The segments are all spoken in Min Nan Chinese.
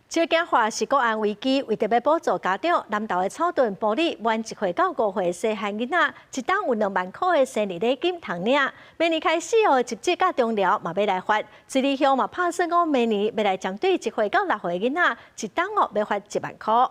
少子化是國安危機，為著欲補助家長，南投的草屯埔里滿1歲到5歲細漢囡仔，一冬有2萬箍的生日禮金通領。明年開始哦，集集佮中寮嘛欲來發，水里鄉嘛拍算講明年欲來針對1歲到6歲囡仔，一冬哦欲發1萬箍。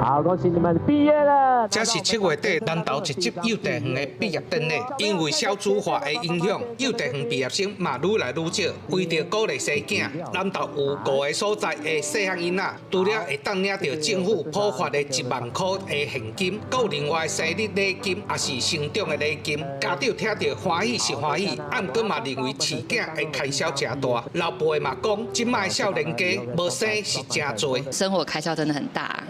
好，恭喜你們畢業了！這是7月底南投一級幼稚園的畢業典禮，因為少子化的影響，幼稚園畢業生嘛愈來愈少。為著鼓勵生囝，南投有五個所在的細漢囡仔，除了會當領著政府普發的1萬箍的現金，閣有另外生日禮金，抑是成長的禮金。家長聽著歡喜是歡喜，毋過嘛認為飼囝的開銷誠大。老輩嘛講，這擺少年家無生是誠濟。生活開銷真的很大。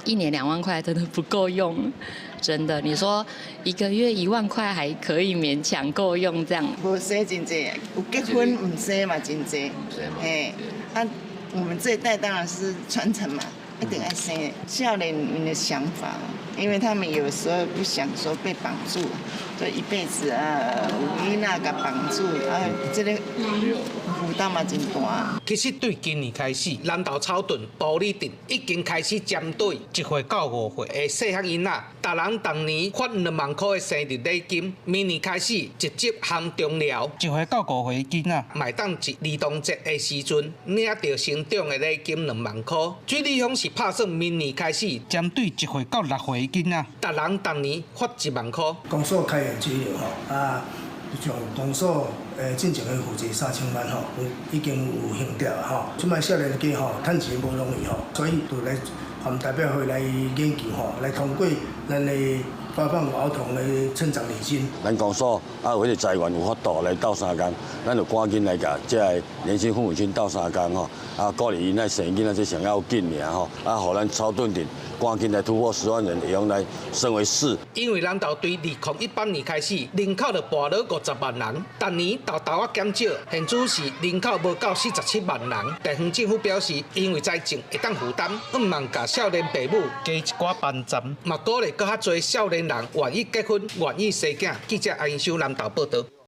一年2萬塊真的不夠用，真的。你說一個月1萬塊還可以勉強夠用，這樣。無生真濟，有結婚毋生嘛真濟，嘿，啊，我們這一代當然是傳承嘛，一定愛生。少年人的想法，因為他們有時候不想說被綁住，就一輩子啊，有囡仔共綁住，啊，這個負擔嘛真大。其實對今年開始，南投草屯埔里鎮已經開始針對1歲到5歲的細漢囡仔，逐人逐年發2萬箍的生日禮金。明年開始，直接含中寮1歲到5歲囡仔，嘛會當佇兒童節的時陣領著成長的禮金2萬箍。水里鄉是拍算明年開始，針對1歲到6歲囡仔，逐人逐年發1萬箍。公所開源節流吼，啊，像公所進前的負債3000萬吼，已經有還掉吼。這擺少年家吼，趁錢無容易吼，所以就來和代表會來研究吼，來通過咱的發放兒童的成長禮金。咱公所啊有彼個財源有法度來鬥相共，咱就趕緊來共這个年輕父母親鬥相共吼，啊鼓勵𪜶來生囡仔，這上要緊爾吼，啊予咱草屯鎮趕緊來突破10萬人，會用來升為市。因為南投對2018年開始，人口就跋落50萬人，逐年沓沓仔減少，現主是人口無夠47萬人。地方政府表示，因為財政會當負擔，向望共少年爸母加一寡幫助，嘛鼓勵閣較濟少年人願意結婚、願意生囝。記者阿英修南投報導。